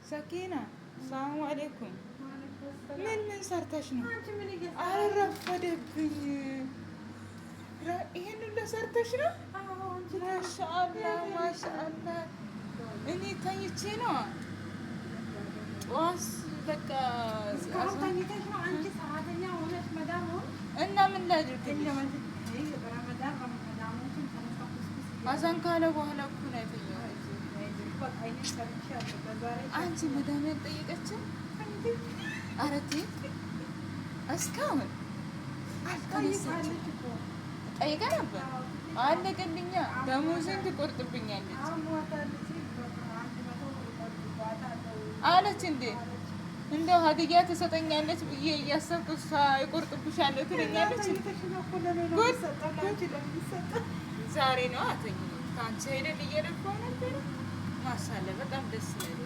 ሰኪና ሰላሙ አለይኩም። ምን ምን ሰርተሽ ነው? አረፈደብኝ። ይሄን ሁሉ ሰርተሽ ነው? ማሻአላ ማሻአላ። እኔ ተኝቼ ነው ጠዋት በቃ እና ምን ላድርግ? አዛን ካለ በኋላ እኮ ነው የተኛሁት። አንቺ መዳም ያልጠየቀችን ኧረ ተይ እስካሁን አልተነሳችም። ጠይቀ ነበር አለቀልኛ። ደሞዜን ትቆርጥብኛለች አለች እንዴ! እንደው ሀዲያ ትሰጠኛለች ብዬ እያሰብኩ እሷ ይቆርጥብሻለሁ ትለኛለች። ዛሬ ነው አተኝ ከአንቺ ሄደን እየለፋሁ ነበር። ማሻአላ በጣም ደስ ይላል።